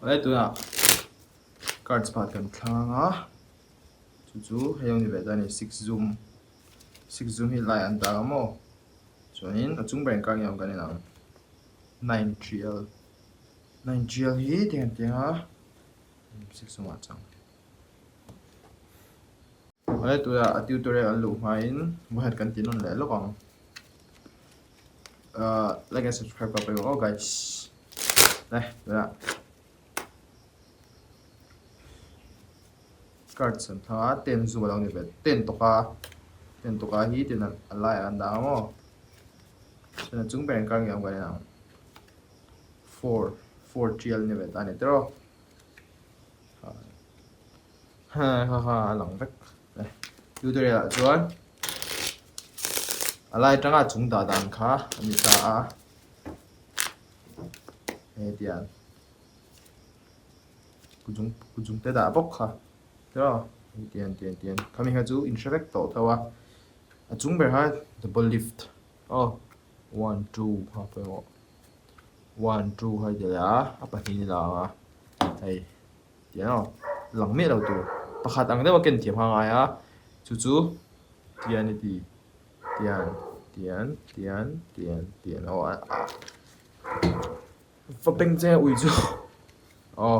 Awle tunah cards pakhat kan thlang a chu chu hei a ni ve ta a ni six zoom six zoom hi lai an dah ang maw chuanin a chung ber inkar nge awm kan en ang nine trial nine trial hi ti han ti ang a six zoom ah chuan awle tunah a tutorial an luh hmain vawikhat kan ti nawn leh lawk ang ahh like and subscribe ka pawimawh aw guys le tunah. Cards an thlang a ten zum a lo ni ve ten tawka ten tawka hi ten a laiah an dah ang aw chuan a chung ber in kar ngei awm kan en ang four four tial ni ve ta a ni tawh ha ha ha a lang vek tutorial ah chuan a lai atanga a chung dah dan kha a ni ta a hetiang. Kuzung kuzung te dah bawk kha tiraw hei tian tian tian khami kha chu in hre vek tawh tho a a chung ber kha double lift aw one two kha pawimawh one two kha ti leh a a pahnih ni lo ang a hei tiang aw lang miah lo tur pakhat ang deuh a ken thiam kha a ngai a chu chu tian i ti tian tian tian tian tian aw a Va beng che ui chu aw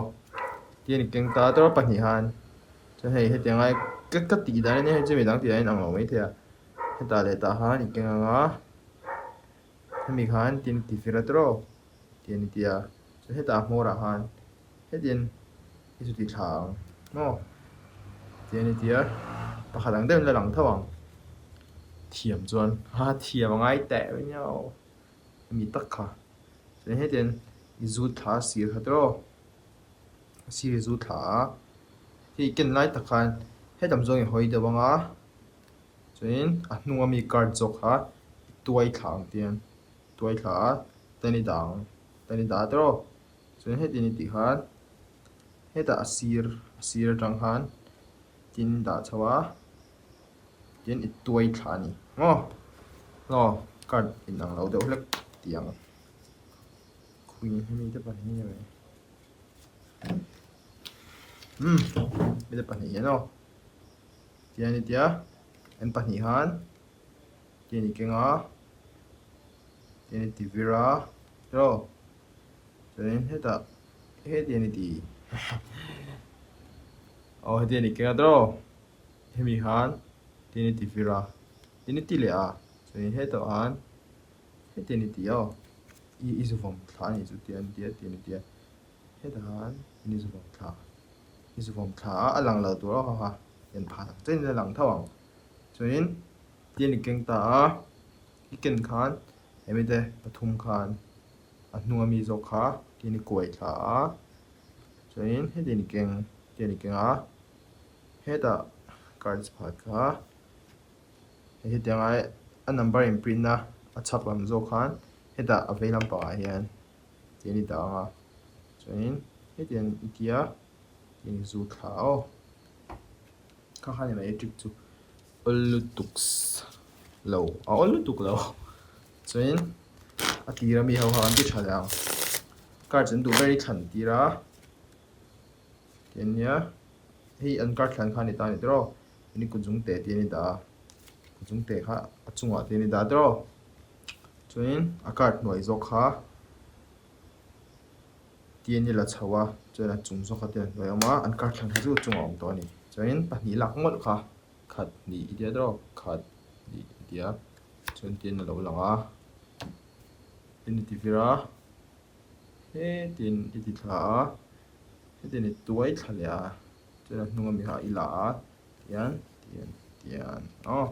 tian i keng ta tawp pahnih han chuan hei hetiang ai ka ka tih dan ania hei chu midang tih dan in ang lo maithei a hetah leh tah khan i keng ang a hemi khan tian i ti fir a tawp tian i ti a chuan hetah hmawrah khan hetiang i chu ti thla ang maw tian i ti a pakhat ang deuhin la lang tho ang thiam chuan ha thiam a ngai teh mai nia aw. Hemi tak kha chuan hetiang i zu thla a sir kha tawh a sir i zu thla a hei ken lai tak khan hetam zawng i hawi deuh ang a chuanin a hnung ami card zawk kha i tuai thla ang tiang tuai thla a tan i dah ang tan i dah a tawh chuan hetiang i tih khan hetah a sir a sir atang khan tin dah chho a. Tin i tuai thla a ni maw? Aw card in ang lo deuh hlek tih ang khui hemi te pahnih hi ni umm hemi te pahnih hian aw tian i tia an pahnih khan tian i keng a tian i ti vir a tiraw chuanin hetah hetiang i ti aw hetiang i keng a tiraw. Hemi khan tin i ti vir a, tin i ti leh a, chuanin hetah khan hetiang i ti aw, i i zuvawm thla a nih chu tiang i ti a, tiang i ti a, hetah khan tin i zuvawm thla, i zuvawm thla a, a lang lo tur aw kha en phah tak chiahin a lang tho ang. Chuanin tin i keng ta a, i ken khan hemi te pathum khan a hnung ami zawk kha tin i kuai thla a, chuanin hetiang i keng, tiang i keng a. Hetah cards pakhat kha hei hetiang a a number in print na a chhak lam zawk khan hetah a vei lampang ah hian tian i dah ang a chuanin hetiang i tia tian i zu thla aw kha kha ni mai trick chu awl lutuk lo a awl lutuk lo chuanin a tir ami ho kha an ti tha leh ang cards an duh ber hi thlan tir a. Tian nia hei an kar thlan kha a ni ta a ni tiraw ni kut zung teh tih a ni dah a kut zung teh kha a chungah te a ni dah tiraw chuanin a card hnuai zawk kha tian i la chho a chuan a chung zawk kha tian a hnuai a awm a an kar thlan kha chu a chungah a awm tawh a ni chuanin pahnih lak ngawt kha khat hnih i tia tiraw khat hnih i tia chuan tian a lo lang a tin i ti vir a. Hetin i ti thla a, hetin i tuai thla leh a, chuan a hnung ami kha i la a, tian tian tian aw.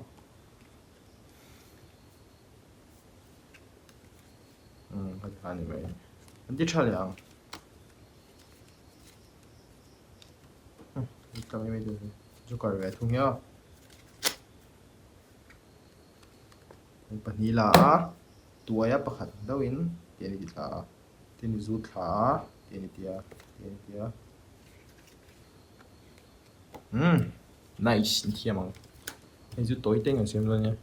Umm ka ti kha a ni mai. An ti tha leh ang. Umm ka mai mai tur joker ve thung hi aw. Pahnih la a, tuaia pakhat deuhin tian i ti thla a, tian i zut thla a, tian i ti a, tian i ti a. Umm nice ni thiam ang. Hei chu tawi te in kan siam dawn nia.